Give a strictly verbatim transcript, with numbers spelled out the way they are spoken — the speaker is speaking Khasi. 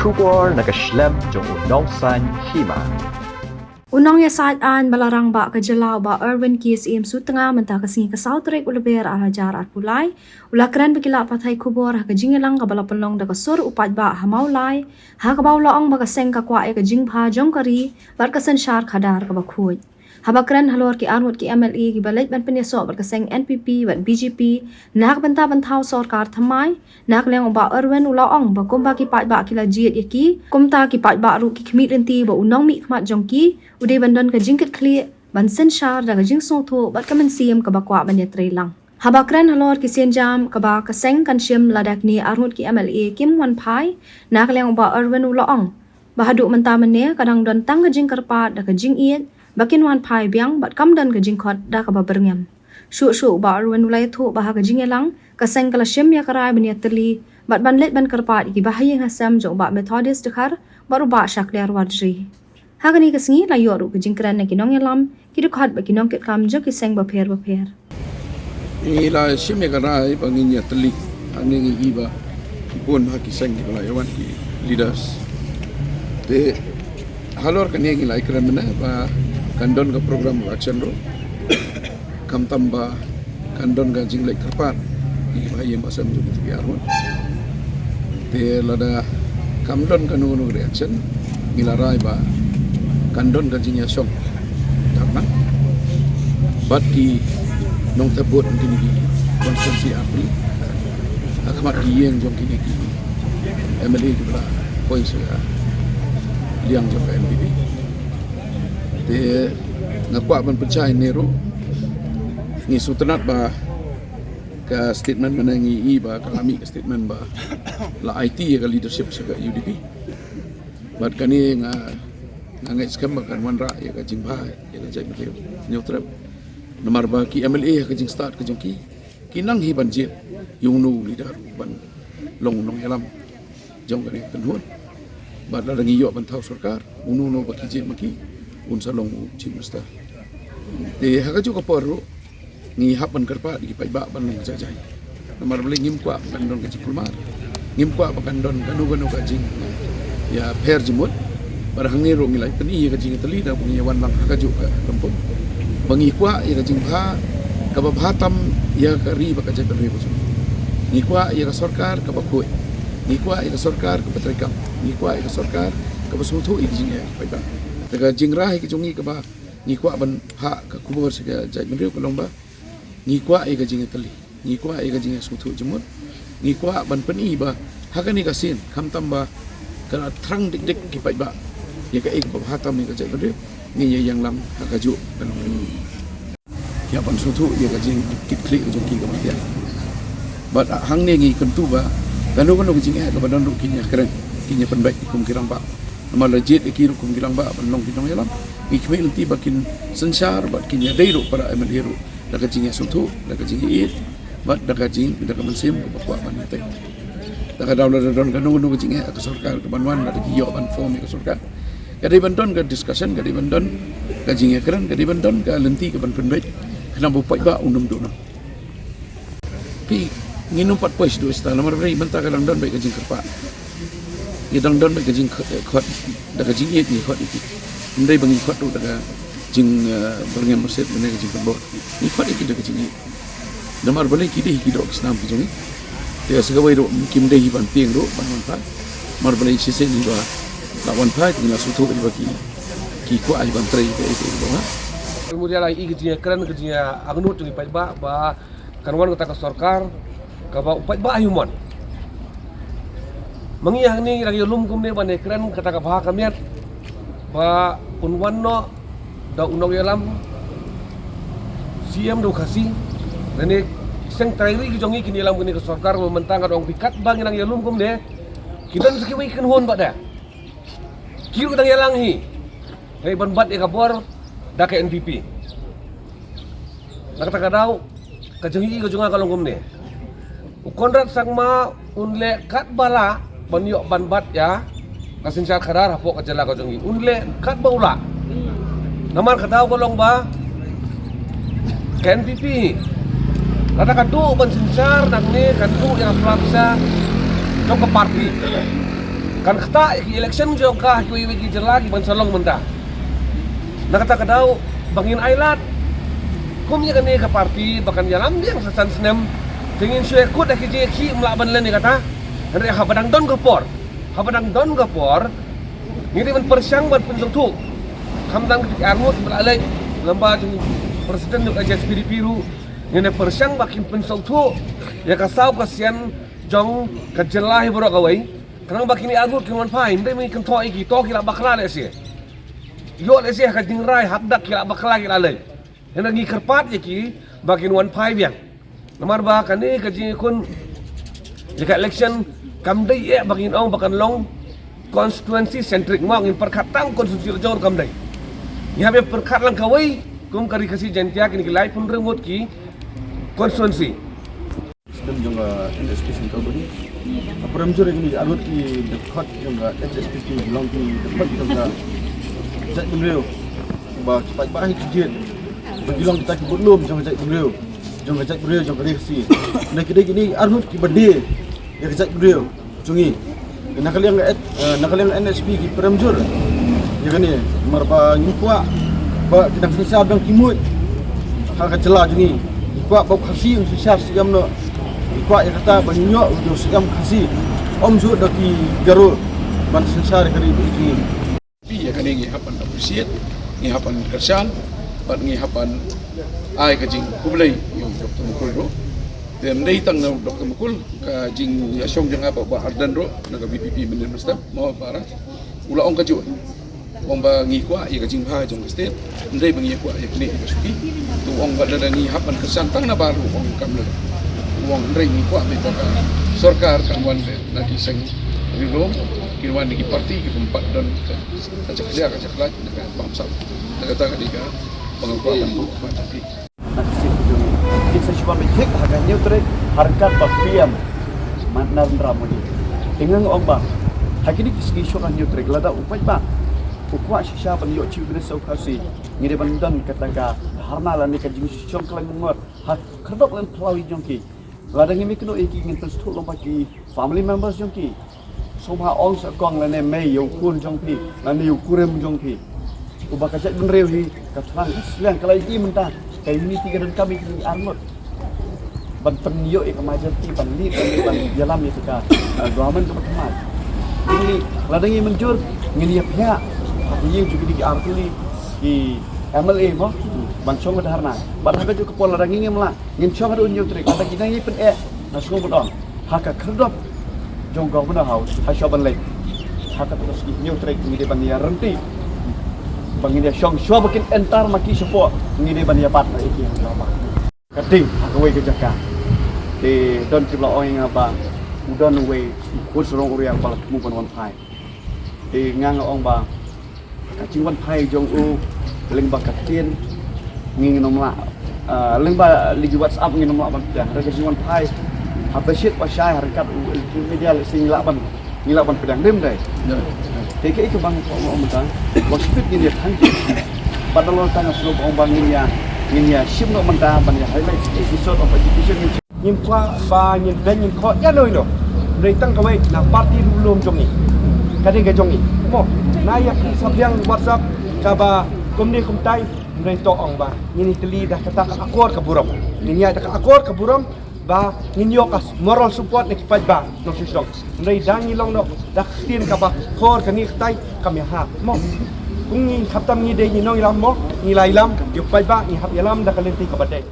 Khubor na ka shlem jong u nongsan hima. U nongïasaid aiñ ba la rangbah ka jylla u Bah Erwin K Syiem Sutnga mynta ka sngi ka saw tarik u Lber ar hajar arphew lai u la kren bad ki lad pathai khubor ha ka jingïalang kaba la pynlong da ka sur u paidbah ha Mawlai, ha kaba u la ong ba ka seng ka kwah ïa ka jingbha jong ka ri bad ka synshar khadar kaba khuid. Haba kren halor ki arngut ki M L A kiba leit ban pynïasoh bad ka seng N P P bad B J P na ka bynta ban thaw sorkar thymmai, na ka liang u Bah Erwin u la ong ba kumba ki paidbah ki la jied ïa ki, kumta ki paidbah ruh ki khmih lynti ba u nongmihkhmat jong ki u dei ban don ka jingkitkhlieh, ban synshar da ka jingsngewthuh bad ka mynsiem kaba kwah ban ïatreilang. Haba kren halor ki sienjam kaba ka seng kan shim lada kine arngut ki M L A kim wan phai, na ka liang u Bah Erwin u la ong ba haduh mynta mynne ka dang don tang ka jingkyrpad da ka jingïeit ba kin wan phai biang bad kam don ka jingkhot da kaba byrngem. Shuh shuh u Bah Erwin u la ïathuh ba ha ka jingïalang ka seng ka la shim ïa ka rai ban ïatylli bad ban leit ban kyrpad ïa ki bahaïing hasem jong u Bah Methodius Dkhar bad u Bah Shakliar Warjri. Ha kane ka sngi la ïoh ruh ka jingkren na ki nongïalam, ki dkhot bad ki nongkitkam jong ki seng bapher bapher. Ngi la shim ïa ka rai ba ngin ïatylli hangne, ngi i ba ki bun ha ki seng kiba la ïawan, ki leaders. Te halor kane ngi la ïakren mynne ba kan don ka program of action ruh, khamtam ba kan don ka jingleit kyrpad ïa ki bahaïing bahasem jong ki arngut. Te lada kam don kano kano ka reaction, ngi la rai ba kan don ka jingïashong dharna bad ki nongthep vote jong kine ki constituency arphew lai ha khmat ki ïing jong kine ki M L A kiba la poi sha ka liang jong ka N P P. Te nga kwah ban pynshai ne ruh, ngi sngewtynnat ba ka statement mynne ngi i ba ka la mih ka statement ba la aiti ïa ka leadership sha ka U D P. Bad kane nga, nga ngeit skhem ba kan wanrah ïa ka jingbha ïa ka jaitbynriew Hynñiewtrep. Namar ba ki M L A ha ka jingstad ka jong ki, ki nang hi ban jied ïa uno u leader ban long u nongïalam jong kane ka kynhun. Bad lada ngi ïoh ban thaw sorkar, uno uno ba ki jied ma ki un sa long u Chief Minister. Te ha kajuh ka por ruh ngi hap ban kyrpad ïa ki paidbah ban long jai jai. Namar balei? Ngim kwah ba kan don ka jingkulmar, ngim kwah ba kan don kano kano ka jingïapher jingmut. Bad hangne ruh ngi la pyni ïa ka jingïatylli da ba ngi ïa wan lang ha kajuh ka lympung ba ngi kwah ïa ka jingbha kaba bha tam ïa ka ri bad ka jaitbynriew ka jong ngi. Ngi kwah ïa ka sorkar kaba khuid, ngi kwah ïa ka sorkar kaba treikam, ngi kwah ïa ka sorkar kaba sngewthuh ïa ka jingeh ka paidbah. Te ka jingrwai ka jong ngi kaba ngi kwah ban phah ka khubor sha ka jaitbynriew ka long ba ngi kwah ïa ka jingïatylli, ngi kwah ïa ka jingïasngewthuh jingmut, ngi kwah ban pyni ba ha kane ka sien, khamtam ba ka la thrang dik dik ki paidbah ïa kaei kaba bha tam ïa ka jaitbynriew, ngin ïa ïeng lang ha kajuh ka nongrim. Ïa ban sngewthuh ïa ka jingkitkhlieh ka jong ki ka marjan. Bad hangne ngi kyntu ba kano kano ka jingeh kaba don ruh kin ïa kren, kin ïa pynbeit kum ki rangbah. Namar la jied ïa ki ruh kum ki rangbah ban long ki nongïalam, ngi khmih lynti ba kin synshar bad kin ïadei ruh para M L A ruh da ka jingïasngewthuh, da ka jingïeit bad da ka jing, da ka mynsiem kaba kwah ban ïatei. Da ka daw lada don kano kano ka jingeh ha ka sorkar kaban wan, lada ki ïoh ban form ïa ka sorkar, ka dei ban don ka discussion, ka dei ban don ka jingïakren, ka dei ban don ka lynti kaban pynbeit, khnang ba u paidbah un ym duh noh. Phi, ngin ym pat poi shaduh shata, namar balei? Mynta ka dang don beit ka jingkyrpad, ka dang don beit ka jingkhot da ka jingïeit, ngi khot ïa ki. Ym dei ba ngi khot ruh da ka jing, eh, byrngem, myrsiet ne ka jingpynbor. Ngi khot ïa ki da ka jingïeit. Namar balei? Ki dei hi ki doh ki snam ki jong ngi. Te sa kawei ruh kim dei hi ban tieng ruh ban wan phai. Namar balei? Shisien hi ba la wan phai te ngi la sngewthuh hi ba ki, ki kwah hi ban trei kaei kaei ruh, ha. Ka mut ïa la i ka jingïakren, ka jingïaangnud jong ki paidbah ba kan wan kata ka sorkar kaba u paidbah hi u mon. Ma ngi hangne ngi dang ïalum kumne ban ïakren kata ka bha ka miat ba un wan noh da u nongïalam, C M da u Khasi, lane seng trai ri ki jong ngi kin ïalam kane ka sorkar. Ba mynta nga dang ong phi katba ngi dang ïalum kumne, ki don sa kiwei ki kynhun bad da ki ruh dang ïalang hi, hei ban bat ïa ka bor da ka N P P. Na kata ka daw ka jingïohi ka jong nga ka long kumne: u Conrad Sangma un leh katba lah ban ïoh ban bat ïa ka synshar khadar hapoh ka jylla ka jong ngi. Un leh katba u lah. Namar ka daw ka long ba ka N P P, lada ka duh ban synshar nangne, kan duh ïa ka pisa jong ka party. Kan ktah ïa ki election jong ka ha kiwei kiwei ki jylla kiban sa long mynta. Na kata ka daw ba ngin ailad kum ïa kane ka party ba kan ïalam biang sa san snem. Te ngin shu ïakut ha ki jingïakhih, ym lah ban len ïa kata. Hynrei haba dang don ka por, haba dang don ka por, ngi dei ban pyrshang ban pynsngewthuh. Khamtam ki arngut kiba la leit, lem bad jong president jong ka H S P D P ruh, ngin ïa pyrshang ba kin pynsngewthuh ïa ka saw ka sian jong ka jylla hi baroh kawei. Khnang ba kine arngut kin wan phai, ym dei ba ngin kynthoh ïa ki, to ki la bakla lehse. Ïoh lehse ha ka jingrai hapdeng ki la bakla ki la leit. Hynrei ngi kyrpad ïa ki ba kin wan phai biang. Namar ba kane ka jingïakhun ïa ka election kam dei eh ba ngin ong ba kan long constituency centric, mo, ngin pyrkhat tang constituency la jong, kam dei. Ngi hap ïa pyrkhat lang kawei kum ka Ri Khasi Jaiñtia, kine ki laiphew hynriew ngut ki constituency. President jong ka N S P Central Body. Ka prem jur ïa kine ki arngut ki dkhot jong ka H S P C, ki long ki dkhot jong ka jaitbynriew ba ki paidbah hi ki jied ba ki long kita ki budlum jong ka jaitbynriew, jong ka jaitbynriew jong ka Ri Khasi. Na ki dei kine arngut kiba die ïa ka jaitbynriew jong ngi. Na ka liang ka, eh, na ka liang N S P ki prem jur ïa kane, namar ba ngi kwah ba ki nang synshar biang ki mut ha ka jylla jong ngi. Ngi kwah ba u Khasi un synshar syriem noh. Ngi kwah ïa kata ba ngin ïoh u syiem Khasi, ym shuh da ki Garo ban synshar ïa ka ri jong ngi. Ïa kane ngi hap ban appreciate, ngi hap ban kyrshan, bad ngi hap ban ai ka jingkhublei ïa u Doctor Mukul ruh. Te ym dei tang na u Doctor Mukul, ka jingïashong jong nga Bah Ardent ruh na ka V P P mynnin mynstep, mo, para u la ong kajuh. U ong ba ngi kwah ïa ka jingbha jong ka state, ym dei ba ngi kwah ïa kane ïa ka suki. Te u ong ba lada ngi hap ban kyrshan tang na bar ruh, u ong kam lada. U ong hynrei ngi kwah ba ka sorkar kan wan na ki seng ri lum, kin wan na ki party ki pynpat don ka, ka jakhlia ka jakhlait na ka bamsap. Na kata ka dei kaba nga kwah ban buh ba tapi. Na ka sien ka jong ngi, kin sa shu ban beit thik ha ka hynñiew tarik ha ryngkat bad P M Narendra Modi. Te nga ong ba ha kine ki sngi shuwa ka hynñiew tarik, lada u paidbah u kwah shisha ban ïoh Chief Minister u Khasi, ngi dei ban don kata ka dharna lane ka jingshong khlaiñ mongor ha khyrdop lane phyllaw jong ki. Lada ngim ïakynduh ïa ki, ngin pynsngewthuh lyngba ki family members jong ki. Sngewbha ong sa kong lane mei ïa u khun jong phi lane ïa u kurim jong phi. Uba ka jaitbynriew hi ka thrang ka sliang, ka la ïohi mynta ka unity ka donkam ïa kine arngut ban pynïoh ïa ka majority ban leit ban, ban ïalam ïa ka, eh, government kaba thymmai. Ngi, lada ngi mynjur, ngin ïa phiah ha ka ïing jong kine ki artylli ki M L A mo ban shong ka dharna. Bad ha kajuh ka por lada ngi ngim lah, ngin shong haduh hynñiew tarik, lada ki dang ïai pyneh, nga sngewbha ban ong ha ka khyrdop jong Governor House, ha shuwa ban leit ha kata ka sngi hynñiew tarik, ngi dei ban ïa ryntih ba ngin ïa shong shuwa ba kin entar ma ki shapoh, ngi dei ban ïa bat ma ki ha shuwa ba ka ding ha kawei ka jaka. Te don kiba la ong ïa nga ba u don uwei u khun sarong uriang ba la thmu ban wan phai. Te nga nga ong ba ka jingwan phai jong u lyngba ka ktien ngi ngin ym lah, ah, lyngba ligi WhatsApp ngin ym lah ban pdiang. Hynrei ka jingwan phai ha ba shit ba shai ha ryngkat u electronic media lehse ngi lah ban, ngi lah ban pdiang, ym dei? Te kaei kaba nga kwah ban ong mynta, wat speed ngin ïa than. Bad na lor tang nga sngewbha ong ba ngin ïa, ngin ïa shim noh mynta ban ïa highlight episode of education. Ngim kwah ba ngin beiñ ngin khoh ïa no ïa no. Hynrei tang kawei na party ruh lum jong ngi. Ka dei ka jong ngi. Mo, na ïa ka sabiang WhatsApp kaba kumne kumtai, hynrei to ong ba ngin ïatylli da kata ka akor ka burom. Ngin ïaid da ka akor ka burom ba ngin ïoh ka moral support na ki paidbah nongshong shnong. Hynrei da ngi long noh da ka ktien kaba khor kane katai kam ïahap. Mo, kum ngi khamtam ngi dei ngi nongïalam mo, ngi la ïalam ïa u paidbah, ngi hap ïalam da ka lynti kaba dei.